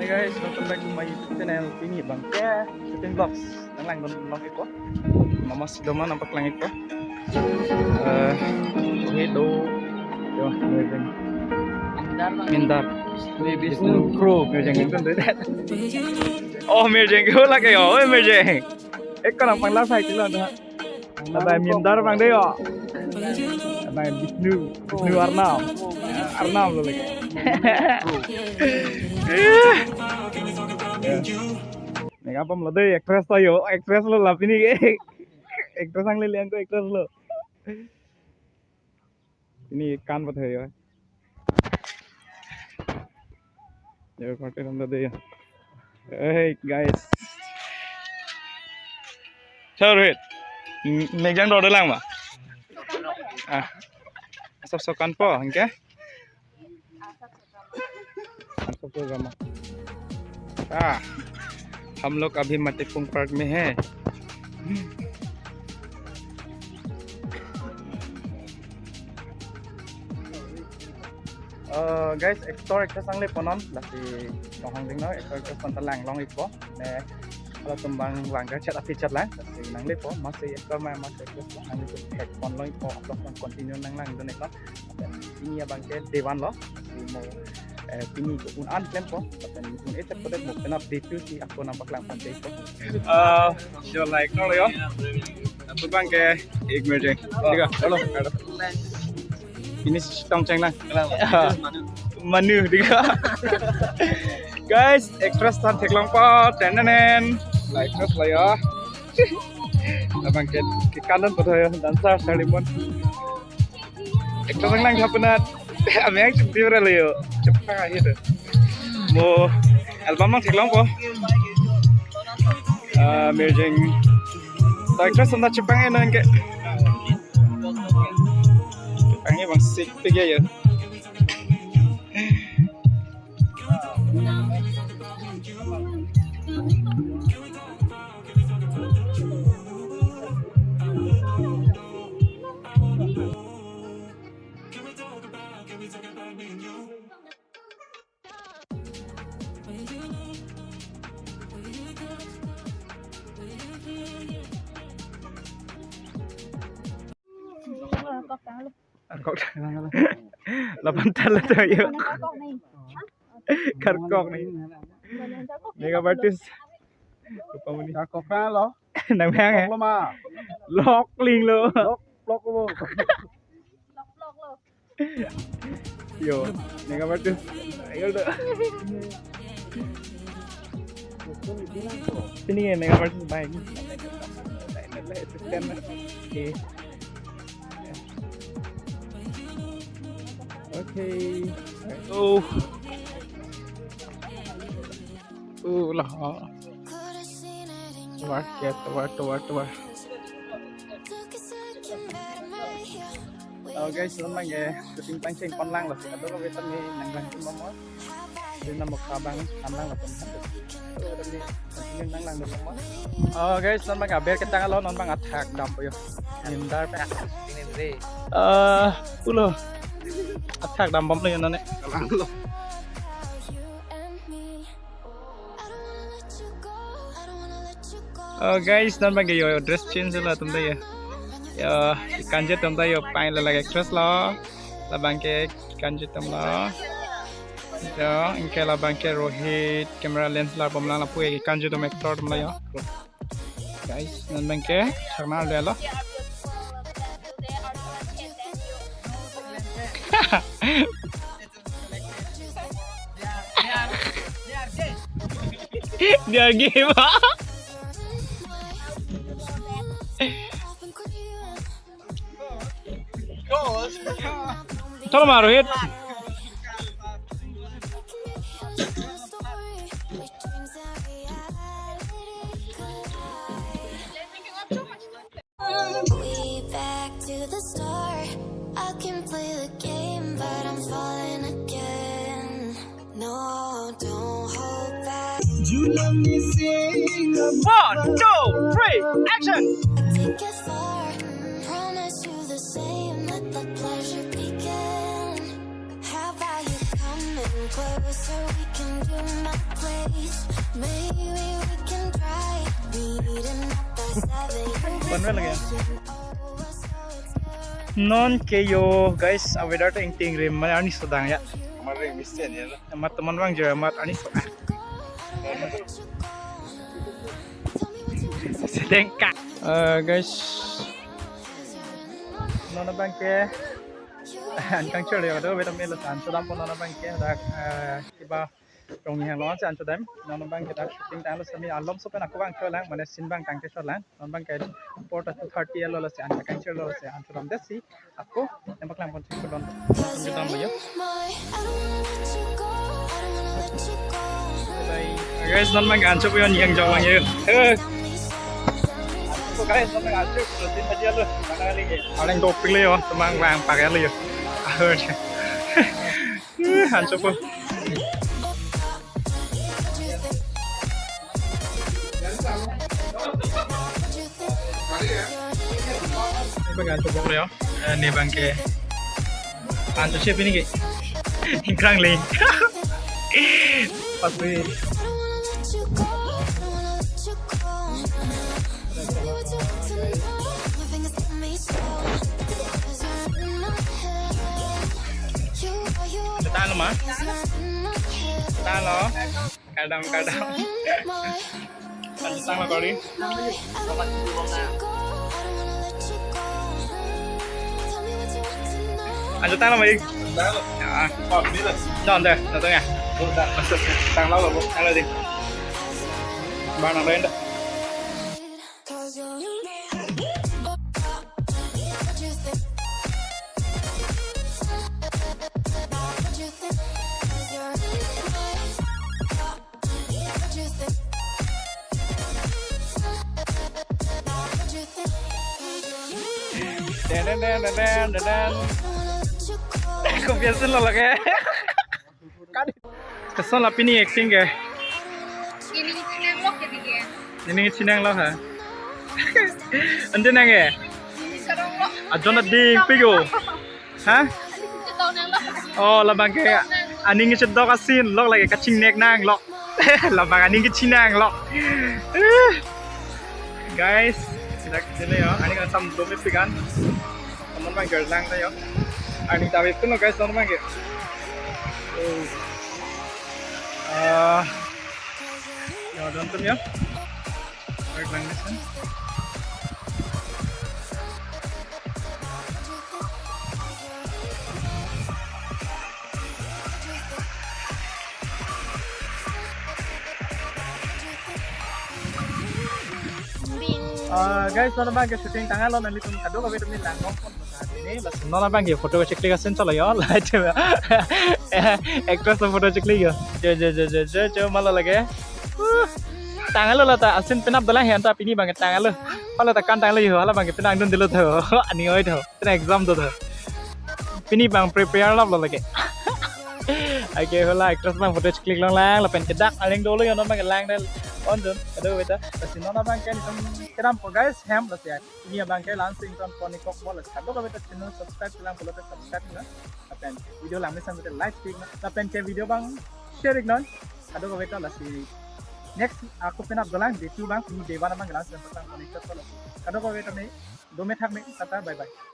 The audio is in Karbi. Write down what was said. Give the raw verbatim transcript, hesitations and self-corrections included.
Guys, welcome back to my YouTube channel. Pini abangke Shooting Vlogs nanglangdun long-ikpo. Mama si doma nangpaklang-ikpo. Eh, ini do. Yo, Mirjeng. Mindar. Shri Vishnu Kro. Mirjeng itu tuh. Oh, Mirjeng ko lagi yo. Oh, Mirjeng. Eh, kau nampang lah saya kilo tuh. Ada Mindar bang deh yo. Ada Vishnu, Vishnu Arnam. Arnam lo lagi. Ini apa lo deh, actress to yo, actress lo lah ini. Actress yang lili angko actress lo. Ini ikan buat ya. Ya, party nanda deh ya. Hey guys. Chalo Rohit. Megjang dor lang ma. Ah. Sab sokan po, angke? Sab sokan ma. Ah. हम लोग अभी मतिपुंग पार्क में है। Eh, guys, actor actress nangle ponon, lasi nonghong ding no, actor actress panta lang long-ikpo. Ne, kalau tembang langgar chat api chat lang, lasi nanglepo, masih actor ma, masih actress lang, nanglepo, headphone long-ikpo, upload nang continue nanglangdun-iknon. Ini abangke Devan lo, lasi mo, eh, pini ko un-an klempo, lapen un-e chat ko det mo penap debut si ako nangpaklang pon-ikpo. Eh, yo like no yo. Abangke Mirjeng. Dika, halo. Ini si tongcheng nang. Manu, dika. Guys, actress tan theklongpo, tenenen. Like actress lah ya. Abangke, ke kanan pada ya, dancer Salimon. Actress nang nang kapunat. Ameng cipti berapa yo? Cepat aja tuh. Mo album nang theklongpo. Ah, Mirjeng. Director santa chepang eno ke. Chepang abang sik tiga ya. Kok lapan tal to yo. Kok ni. Karkok ni. Makeup artist. Rupa muni. Karkok na lo. Nang biang ya. Lok lo ma. Lok ling lo. Lok, lok lo. Yo, makeup artist. Ayo do. Sini ya makeup artist baik. Assistant. Oke. Oke. Oh. Uh lah. Tovar, ya, tovar, tovar, tovar. Oh guys, non abangke shooting pangcheng pon lang lo. Ado ko betam ni nanglang pon mo. Di nama kabang nanglang lo pon. Nanglang lo pon. Oh guys, non abangke aber ketang lo, non abang athak dampo yo. Mindar pe. Ini re. Eh, pulo. Athak dambom lo yo none. Kalang lo. Oh guys, non abangke yo dress change lo atum ta yo. Yo, kanjir atum ta yo pine la lage actress lo. Labangke kanjir atum lo. Yo, anke labangke Rohit camera lens la bomlang lapu kanjir atum actor atum lo yo. Guys, non abangke charna le lo. Dia game. Tolong ma, Rohit. We back to the start. I can play the game, but I'm falling again. No, don't hold back. You love me, sing. One, two, three, action. Take it far. Promise you the same. Let the pleasure begin. How about you come and So we can do my place. Maybe we can try meeting at the seven. One way lagi. Non ke yo, guys, a weather ta ingting rim, mane arni so dang ya. Kemarin misten ya. Amat teman bang jo, amat arni so. Sedengka. Eh, guys. Non abang ke. An kangchor yo, do betam elo san. Sodam pon non abang ke, dak, eh, kiba rong yang lo an sodam. Non abang ke dak shooting tanglo sami alom so pen ako bang cholang, mane scene bang tangte cholang. Non abang ke port two thirty elo lo si an kangchor lo si an sodam desi. Ako, yang paklang pon cek don. Kita mayo. Guys, non abang ancho puyon yang jawang yo. Eh. So guys, non abang ancho puyon tin aja lo. Mana lagi? Paling topik lo yo, temang lang pakai lo yo. Ahur. Eh, ancho pun. Ini abang ancho pun yo. Eh, ini abang ke. Ancho siap ini ke. Ingkrang ling. Pas wi. Ada tahan lo ma? Tahan lo. Kadam, kadam. Ancho tanglo kori. Ancho tanglo ma ik. Ya. Don deh, don ya. Tanglo lo, tanglo deh. Bang nang lain dah. Den, den, den, den, den, den, den. Kopi ason lo lake. Koson la pini acting ke? Ini chinang lok ke dige. Ini chinang lok ha. Ante nang ke? Ini sarong lok. Ajon ading pigo. Ha? Ini chetong nang lok. Oh, labang ke aning chetok asin lok lake kachingnek nang lok. Labang aning kechinang lok. Guys, dak sini ya. Ani kan sam dome pigan. Teman bang gerlang ta ya. Ani tawi pun guys, teman bang ke. Oh. Ah. Ya, nonton ya. Gerlang di sana. Ah, guys, non abang ke shooting tanglo, nanglitum kadokave atum nanglang nangpon. Ini, non abang ke photo cheklik asin cholo yo, light. Actress lo photo cheklik yo. Jo, jo, jo, jo, jo, jo, malo lake. Uh, tanglo lata, asin penap dolang he anta pini abang ke tanglo. Hala ta kan tanglo yo, hala abang ke penang dun dilo tho. Ani oi tho. Tena exam do tho. Pini abang prepare lap lo lake. Ake hala actress abang photo cheklik longlang lapen ke dak aling dolo yo non abang ke lang del. On dun, kadokave ta. Lasi non abang ke nitum kedam po guys, hem lasi. Pini abang ke lansing ton pon ikok mo lasi. Kadokave ta channel subscribe lang pulote subscribe na. Lapen video lang misan pulote like tik na. Lapen ke video abang share ik non. Kadokave ta lasi. Next ako penap dolang, day two abang, pini day one abang ke lansing ton pon ikok mo lasi. Kadokave ta me, dome thak me, tata, bye bye.